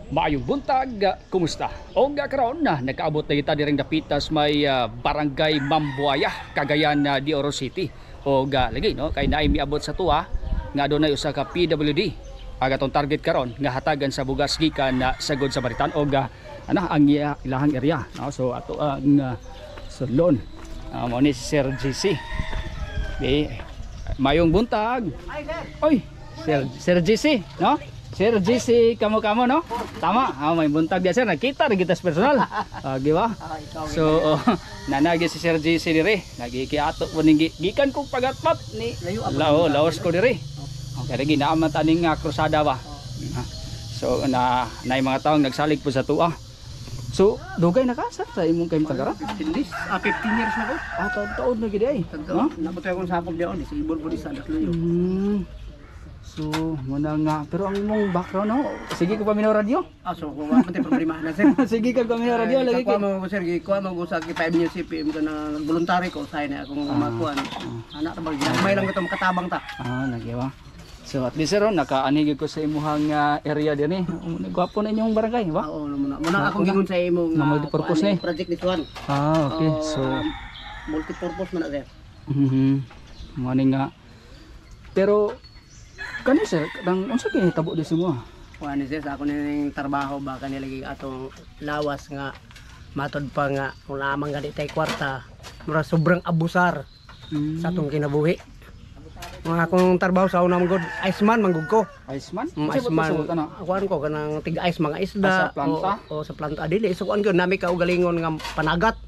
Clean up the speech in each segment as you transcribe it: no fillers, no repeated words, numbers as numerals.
Maayong buntag, kumusta? Og karon na nakaabot na kita diring dapitas may Barangay Mambuaya, Cagayan de Oro City. Og lagi no kay naay miabot sa tuwa nga adunay usa ka PWD. Ang atong target karon nga hatagan sa bugas gikan na sa Good Samaritan og ana ang ilahang area, no? So ato ang sulon. Mao ni si Sir GC. Di, mayong buntag. Oy, Sir GC, no? Sir GC, kamo-kamo, no? Tama, may buntag diya, sir. Nakita rin kita sa personal. Di ba? So, oh, nanagi si Sir GC dire. Nagikiato po ning gikan kong pagatpat ni Lao, laos ko dire. Okay, lagi naaman taning krusada ba? Ah, so, na naay mga taong nagsalig po sa tuwa. So, dugay na ka sir sa imong kay tagara? 15 days, 15 years na ko. Ah, taon-taon na gid ay. No? Nabot akong sakop diyan, disable po di sa Dasluyo. So, muna nga. Pero ang imong background, no? Sige ko paminaw radyo. Ah, so kung wala man tayo problema na, sir. Sige ka paminaw radyo. Lagi Kuha mo ko, sir, kuha mo ko sa 5 news CPM ko na voluntary ko sa na akong makuan. Anak ra ba may lang ko to makatabang ta. Ah, nagyawa. So, at least sir, oh, nakaanigid ko sa imuhang area din eh. Gwapo na inyong barangay, ba? Oo, muna. Muna akong gingon sa imong Nga multipurpose kuan ni. Project this one. Ah, okay. So, multipurpose man na, sir. Mo ni nga. Pero kani sir, kanang unsa kini tabo di sa mo? Kuan ni sir, sa ako ning trabaho ba kanila lagi atong lawas nga matod pa nga kung lamang gani tay kwarta, mura sobrang abusar sa atong kinabuhi. Mga akong trabaho sa unang god, iceman manggug ko. Iceman? Mm, Unsa ba iceman. to suot, ano? Kuan ko kanang tig ice mga isda. Ah, sa planta? O, sa planta. Dili so kuan ko nami kaugalingon nga panagat.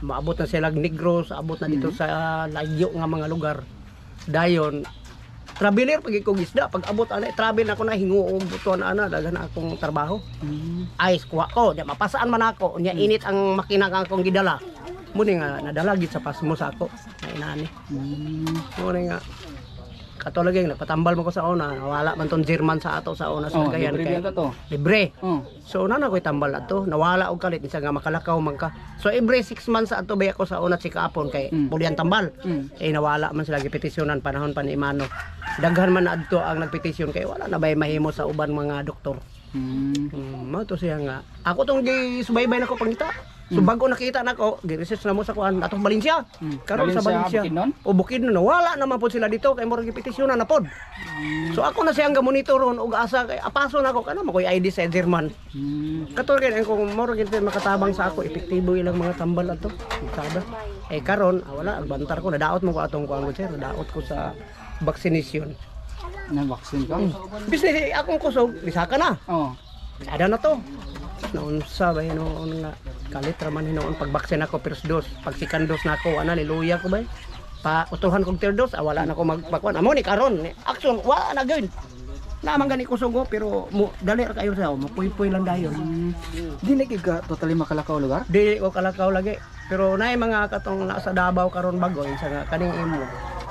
Maabot na sila Negros, abot na dito sa layo nga mga lugar. Dayon traveler pag ikog isda, pag abot ana travel na ako na hinguog butuan ana daghan na akong trabaho. Ice kuha ko, di mapasaan man ako, unya init ang makina nga akong gidala. Muni nga nadala gid sa pasmo sa ako, na inani. Muni nga kato lagi nagpatambal man ko sa una, wala man tong German sa ato sa una sa Oh, Cagayan libre kay biya to. libre. Oh. So una na ko'y tambal ato, nawala og kalit isa nga makalakaw man ka. So every 6 months ato bay ako sa una si kaapon kay bulian tambal. Eh nawala man sila gipetisyonan panahon pa ni Imano. Daghan man adto ang nagpetisyon kay wala na bay mahimo sa uban mga doktor. Mao to siya nga. Ako tong gisubaybay nako pangita. So bago nakita nako, gi-research na mo sa kuan atong Valencia. Karon sa Valencia, Valencia. Bukidnon? O Bukidnon, wala naman pod sila dito kay murag gipetisyonan na pod. So ako na siyang gamonitor ron og asa kay apaso nako kana makoy ID sa German. Kato kay ang kung murag gid makatabang sa ako, epektibo ilang mga tambal ato. Sada. Eh karon wala agbantar ko nadaot mo ko atong kuan ko, sir, nadaot ko sa vaccination. Na vaccine ka? Bisni akong kusog, bisaka na. Oh. Ada na to. Naunsa ba hinuon nga kalit ra man hinuon pag vaccine ako first dose, pag second dose na ako ana niluya ko ba. Pa utuhan kog third dose, wala na ko magpakuan. Amo ni karon, ni action wa na gyud. Naman gani kusog ko, pero mo dali ra kayo sa mo puy-puy lang dayon. Di na gyud ka totally makalakaw lugar? Dili ko kalakaw lagi. Pero naay mga katong nasa Davao karon bago sa nga kaning imo.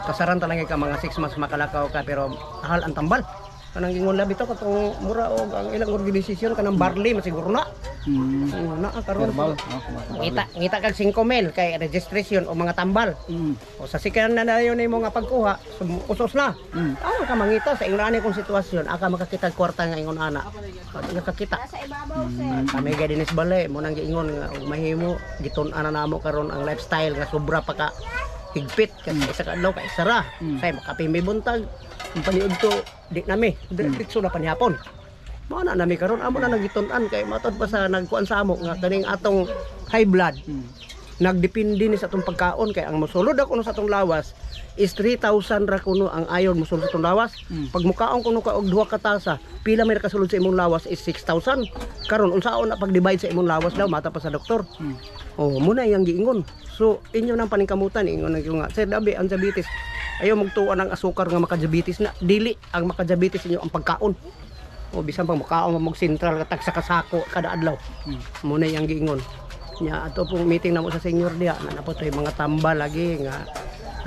Kasaran talaga ka mga 6 months makalakaw ka pero mahal ang tambal. Kanang ingon labi to katong mura og ang ilang organisasyon kanang barley masiguro na. Na karon. Herbal, no? Kumakain. Ngita kag 5 mil kay registration o mga tambal. O sa sikan na dayon nimo nga pagkuha, usos na. Ano ka mangita sa ingon ani kong sitwasyon, aka makakita kwarta nga ingon ana. Di ka kakita. Kami gay dinis balay mo nang giingon nga og mahimo gitun-an na namo karon ang lifestyle nga sobra pa ka higpit kasi isa ka adlaw ka isa ra. Say makape mi buntag, ang paniud to di nami, diretso na panihapon. Mao na nami karon amo na nagitun-an kay matod pa sa nagkuan sa amo nga kaning atong high blood. Nagdepende ni sa atong pagkaon kay ang mosulod ako sa atong lawas is 3,000 ra kuno ang ayon mosulod sa atong lawas. Pag mukaon kuno ka og duha ka tasa, pila may nakasulod sa imong lawas is 6,000. Karon unsaon na pag-divide sa imong lawas daw mata pa sa doktor. Oh, muna iyang giingon. So inyo nang paningkamutan ingon nang nga sir dabi ang diabetes. Ayaw magtuon ang asukar nga maka-diabetes na dili ang maka-diabetes inyo ang pagkaon. O bisan pang mukaon mo sentral katag sa kasako kada adlaw. Muna iyang giingon. Nya ato pong meeting namo sa senior diha na po to'y mga tambal lagi nga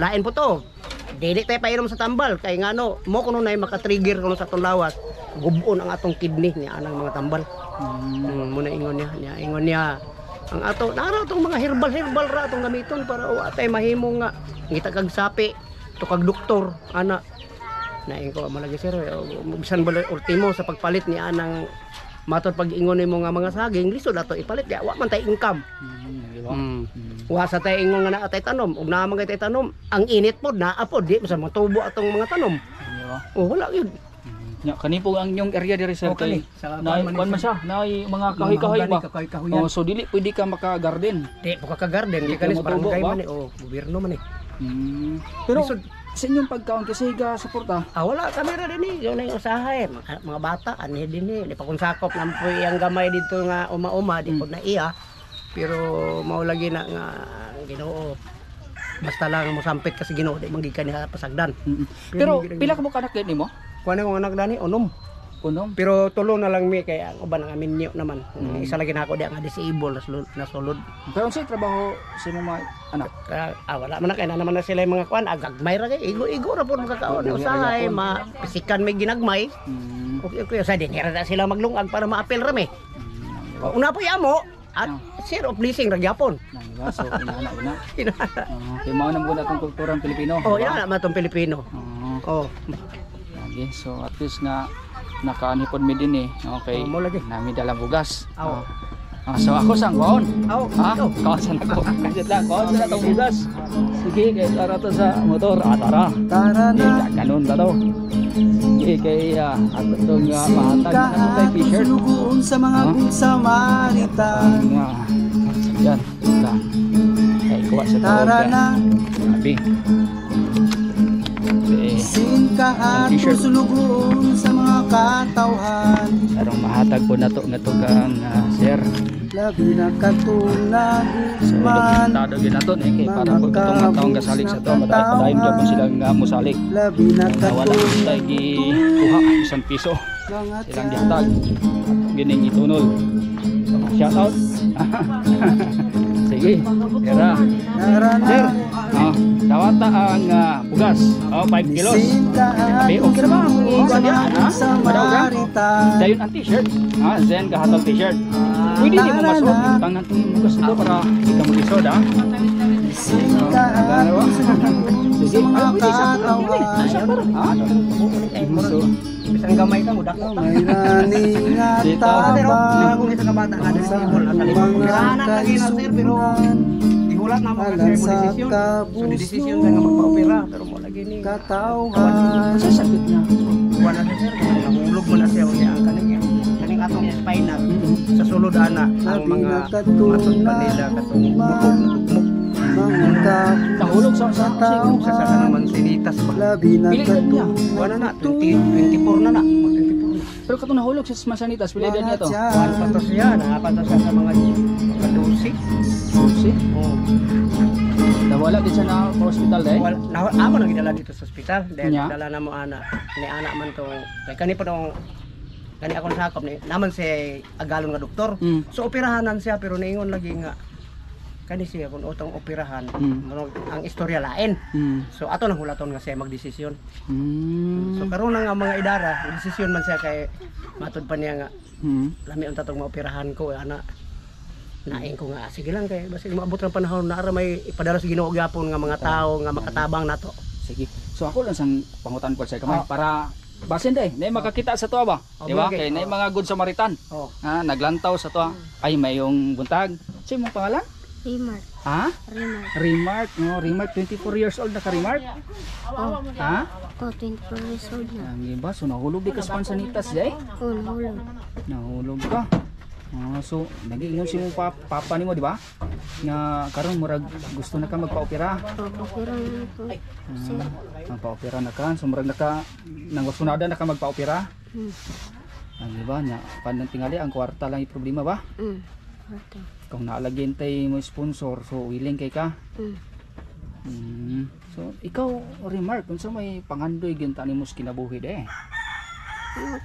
lain po to. Dili tayo painom sa tambal kay ngano mo kuno nay maka-trigger kuno sa atong lawas, gubon ang atong kidney niya anang mga tambal. Muna ingon niya, niya ingon niya ang ato nara atong mga herbal herbal ra atong gamiton para wa tay mahimo nga ngita kag sapi to kag doktor ana. Naing ko malagi sir, bisan ba ultimo sa pagpalit niya anang Matod pag ingon nimo nga mga saging, lisod ato ipalit kay wa man tay income. Di ba? Wa sa tay ingon nga naa tay tanom, ug naa man kay tay tanom, ang init pod naa pod, di man sa matubo atong mga tanom. Di ba? Oh, wala yun. Nya kani po ang inyong area diri, sir, Oh, kay kani. Sa naay kuan man kuan man siya, naay mga kahoy-kahoy ba? Kahoy-kahoyan. Oh, so dili pwede ka maka-garden. Di po ka garden, Di di kani ka sa motubo, barangay ba? man eh, oh, gobyerno man eh. Pero Lisod. sa inyong pagkaon kasi ga suporta. Ah, wala kamera din eh. Yun ang usahay. Mga bata, anhi din eh. Di pa kung sakop, nampoy ang gamay dito nga uma-uma, di po na iya. Pero mao lagi na nga Ginoo. Basta lang mosampit kasi Ginoo, di man gid kaniya pasagdan. Pero pila ka mo kanak nimo? Kuha na kong anak dani, unom. Unom. Pero tulo na lang mi kay ang uban ang aminyo naman. Isa lagi na ako di nga disable nasulod. Pero unsay trabaho sa imong mga anak? Kaya, wala man na kay na naman na sila yung mga kuan, agagmay ra kay igo-igo ra pud makakaon. Igo-igo ra Usahay gyapon. ma pisikan may ginagmay. Okay, sa din na sila maglungag para maapil ra mi. Una po yamo at share of blessing ra gyapon. Nang diba? So inana ina. Kay mao na muna atong kulturang Pilipino. Oh, di ba? ina na matong Pilipino. Oo. Oh, Lagi. So at least nga nakaanipod mi din eh. Okay. Oh, mo lagi. Nami dalang bugas. Aw. Ah, so ako sang kaon. Aw, Ha? ikaw. Kaon sa nako. Kasyat lang, kaon sa natong bugas. Sige, kay tara to sa motor. Ah, tara. Tara Eh, na. ganun ba to? Sige, kay ato itong mahatag na naman tayo t-shirt. Sulugoon sa mga Huh? good Samaritan. Nga. Yan. Ito. Kay kuha sa Tara tawag. na. Grabe. Eh, Singka Ang t-shirt. atong sulugoon sa mga katawhan. Arong mahatag po na to nga to kang sir. Labi na katong So, nagugman. dokumentado gyud nato eh kay para po itong mga taong gasalik sa to, madayon gyud silang musalik. Labi na Na wala katong tay gikuha isang piso mga silang gihatag. Gining itunol. So, shout out. Sige, era. Tara na. Sir, dawata ang bugas. Oh, 5 kilos. Singka Abi, okay na ba? atong Oh, sulugoon sa mga ha? good Madaw ka? Samaritan. Dayon ang t-shirt. Ah, Zen kahatol t-shirt. Pwede di mo Tara masuot. na. Butang natin yung bugas dito para hindi ka mag-isod, ha? Singka atong sulugoon Sige. sa mga Ay, pwede sa katawhan. Sa para. Ha? So, Bisan gamay ka mo dako ta. May nani nga Dito. Pero tabang kung isa ka bata nga disable nasa likod. mga Operahanan lagi na sir pero kaisunan gihulat na mo alang kasi mo sa desisyon. So desisyon sa nga magpa-opera pero mo lagi ni katawhan. sa sakit niya. Kuha na siya sir, nahulog man na siya unya ang kaning atong spinal sa sulod ana ang mga matod pa nila katong bukog na tukmok Mga Nahulog sa sa naman sinitas ba. Labi na Pili edad niya. Kuha na na 20, 24 na na, mag 24 na. Pero katong nahulog sa Masanitas, pila edad niya to? Kuha pa to siya, naa pa to siya sa mga 12. Si. Oh. Nawala din siya na hospital dai. Wala na amo nang gidala dito sa ospital dahil Nya? dala na mo ana ni ana man to kay kani pa dong kani akong sakop ni naman si agalon nga doktor. So operahanan siya pero niingon lagi nga kani siya kung utong operahan ang istorya lain. So ato nang hulaton nga siya magdesisyon. So karon na nga mga idara, desisyon man siya kay matud pa niya nga lami unta tong maoperahan ko ana. Naing ko nga sige lang kay basig maabot ng panahon na ara may ipadala sa Ginoo gyapon nga mga tao nga makatabang nato. Sige. So ako lang sang pangutan ko sa kamay para basin day, nay makakita sa tuwa ba? Oh, Di ba? okay. Kay nay mga good Samaritan. Oh. Ha, naglantaw sa tuwa. Ay mayong buntag. Sino mong pangalan? Remark. Ha? Remark. Remark, no, Remark 24 years old na ka Remark. Oh, Ha? oh, 24 years old na. Ang iba, so nahulog di ka sa pansanitas day. Oh, nahulog. Nahulog ka. Ah, so nag-iingon si mo papa nimo, di ba? Nga karon murag gusto na ka magpa-opera. Oh, papira na ko. Sir. Magpa-opera na ka. So murag naka nangwasunada na ka magpa-opera. Ang iba nya, panang tingali ang kwarta lang yung problema ba? Kwarta. Kung naalagin tay mo sponsor, so willing kay ka. So ikaw Remark, unsa may pangandoy gyud nimo sa kinabuhi de? Ano?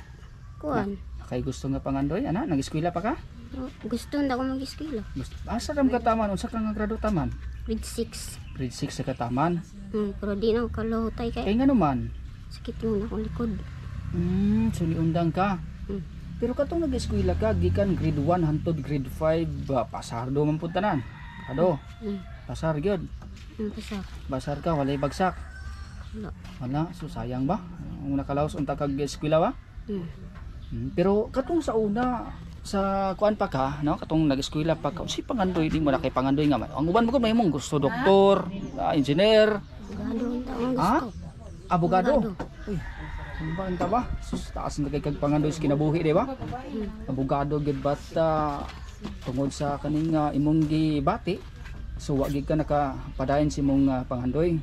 Kuan. Kay gusto nga pangandoy ana, nag-eskwela pa ka? Oh, gusto na ako mag-eskwela. Gusto, asa ram ka taman? Unsa ka nga grado taman? Grade 6. Grade 6 sa kataman. Pero di na ako kalahutay kay Kay nga naman. sakit mo na akong likod. So niundang ka. Pero katong nag-eskwela ka gikan grade 1 hantod grade 5, pasardo man pud tanan. Kado. Pasar gyud. Basta. Basar ka, walay bagsak. Wala. Wala, so sayang ba? Ang nakalaos unta kag eskwela ba? Pero katong sa una sa kuan pa ka, no, katong nag-eskwela pa ka, si pangandoy di mo na kay pangandoy nga man. Ang uban mo gud mahimong gusto doktor, engineer, Abogado ang taong ha? gusto. Abogado. Abogado. Uy, ano ba ang ba? Sus, taas na kay kag pangandoy sa kinabuhi, di ba? Abogado gid bata tungod sa kaning imong gibati. So wa gid ka nakapadayon sa imong pangandoy.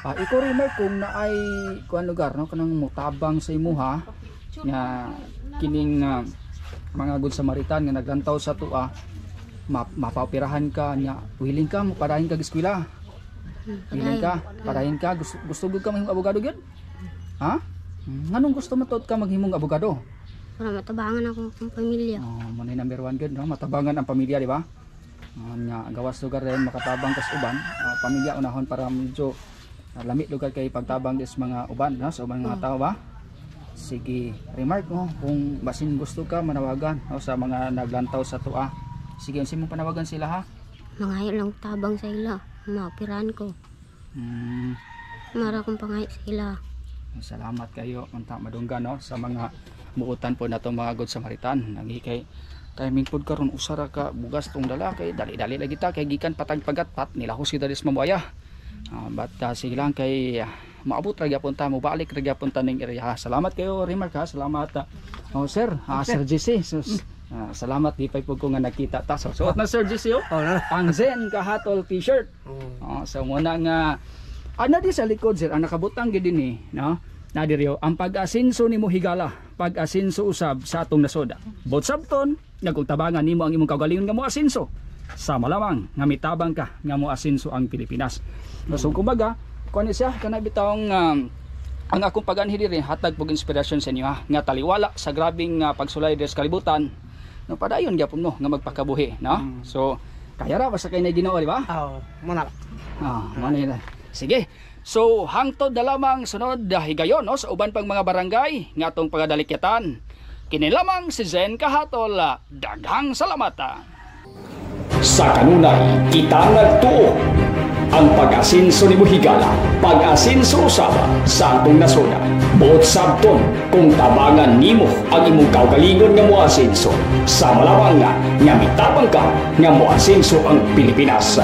Ikaw rin, Mark, kung naay kuan lugar, no, kanang mutabang sa imuha nga kining mga good Samaritan nga naglantaw sa tua, mapaoperahan ka nya, willing ka mo padayon kag eskwela? Willing ka padayon ka? Gusto, gusto gud ka mahimong abogado gyud, ha? Nganong gusto mo tuod ka maghimong abogado? Para matabangan ako akong pamilya. Oh, mo na number one gyud, no, matabangan ang pamilya, di ba? Nya gawas lugar rin makatabang kas uban, pamilya unahon para medyo lami lugar kay pagtabang is mga uban, no, sa ubang mga tao ba. Sige, remark mo kung basin gusto ka manawagan, no, sa mga naglantaw sa tua. Sige, unsa mong panawagan sila, ha? Mangayo lang tabang sa ila. Maoperahan ko. Mara akong pangayo sa ila. Salamat kayo unta madungga, no, sa mga muutan po nato mga good Samaritan. Nangi kay timing pod karon, usa ra ka bugas tong dala kay dali-dali lagi ta kay gikan patag pagatpat nila ko si dalis mabuaya. But sige lang kay maabot ra gyapon ta, mobalik ra gyapon ta ning area, ha. Salamat kayo, remark, ha. Salamat, oh, sir, Sir JC. Sus, salamat di pa ko nga nakita ta. So, suot na Sir JC, oh. Oh, na. Ang Zen Kahatol T-shirt. Oh, so muna nga ana di sa likod, sir, ang nakabutang gid dinhi, no? Na diri, oh, ang pag-asinso nimo higala, pag-asinso usab sa atong nasoda. Bot sabton nga kung tabangan nimo ang imong kaugalingon nga moasinso, sama lamang nga mitabang ka nga moasinso ang Pilipinas. So kumbaga, kuan ni siya kana bitawng ang akong pag-anhi diri hatag pog inspirasyon sa inyo, ha, nga taliwala sa grabing pagsulay diri sa kalibutan, no, padayon gyapon mo nga magpakabuhi, no? So kaya ra basta kay na Ginoo, di ba? Oh, muna. Ah, mao na. Sige. So hangtod na lamang sunod higayon, no, sa uban pang mga barangay nga atong pagdalikyatan. Kini lamang si Zen Kahatol. Daghang salamat. Sa kanunay, kita nagtuo. Ang pag-asinso ni Buhigala, pag-asinso usaba sa atong nasoda. Buot sabton kung tabangan nimo ang imong kaugalingon nga moasinso. Sama lamang nga mitabang ka nga moasinso ang Pilipinas.